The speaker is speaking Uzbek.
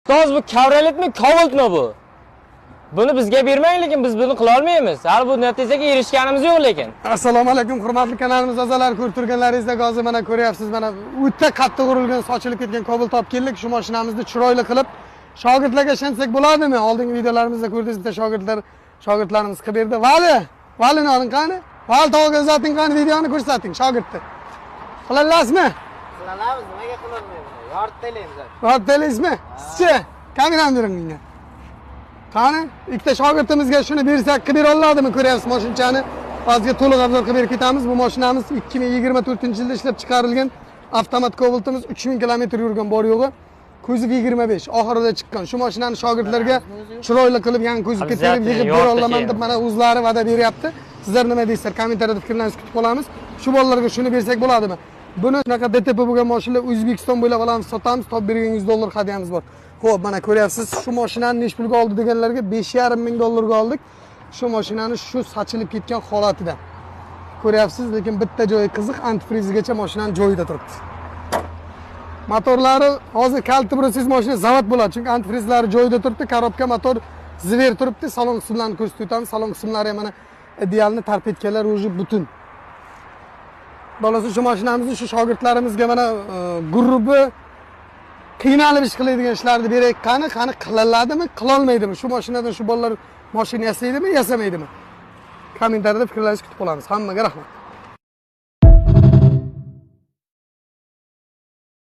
Ustoz, bu kabrioletmi, Cobaltmi bu? Buni bizga bermang, lekin biz buni qila olmaymiz. Hali bu natijaga erishganimiz yo'q lekin. Assalomu alaykum, hurmatli kanalimiz a'zolari, ko'rib turganlaringizdek hozir mana ko'ryapsiz, mana o'ta qattiq urilgan, sochilib ketgan Cobalt olib keldik. Shu mashinamizni chiroyli qilib shogirdlarga ishonsak bo'ladimi? Oldingi videolarimizda ko'rdingiz, bitta shogirdlarimiz qilib berdi. Vali, Valini oling qani? Vali tog'aga uzating qani, videoni ko'rsating shogirdni. Qilalasizmi? Qilamiz, nimaga qilolmaymiz? Yorib taylaymiz. Yorib taylaysizmi? Sizchi, kamerani bering menga. Qani, ikkita shogirdimizga shuni bersak qilib bera oladimi? Ko'ryapsiz mashinchani. Hozirga to'liq obzor qilib berib ketamiz. Bu mashinamiz 2024-yilda ishlab chiqarilgan avtomat Cobalt'imiz, 3000 kilometr yurgan bor yo'g'i. Kuzov 25 oxirida chiqqan. Shu mashinani shogirdlarga chiroyli qilib yangi kuzovga terib yig'ib bera olaman deb mana o'zlari va'da beryapti. Sizlar nima deysizlar? Kommentariyada fikrlaringizni kutib qolamiz. Shu bolalarga shuni bersak bo'ladimi? Buni shunaqa DTP bo'lgan mashinalar O'zbekiston bo'ylab olamiz, sotamiz, topib bergan $100 hadiyamiz bor. Xo'p, mana ko'ryapsiz, shu mashinani nech pulga oldi deganlarga 5,5 ming dollarga oldik. Shu mashinani shu sochilib ketgan holatida. Ko'ryapsiz, lekin bitta joyi qiziq, antifrizigacha mashinani joyida turibdi. Motorlari hozir kaliti burasiz mashina zavod bo'ladi, chunki antifrizlari joyida turibdi, korobka, motor zver turibdi. Salon qismlarini ko'rsatib o'tamiz. Salon qismlari ham mana idealni tarpetkalar уже butun. Bolasi shu mashinamizni shu shogirdlarimizga mana guruhi qiynalib ish qiladigan ishlarni beraylik. Qani, qani qilaladimi, qilolmaydimi? Shu mashinadan shu bolalar mashina yasaydimi, yasamaydimi? Kommentariyada fikrlaringizni kutib qolamiz. Hammaga rahmat.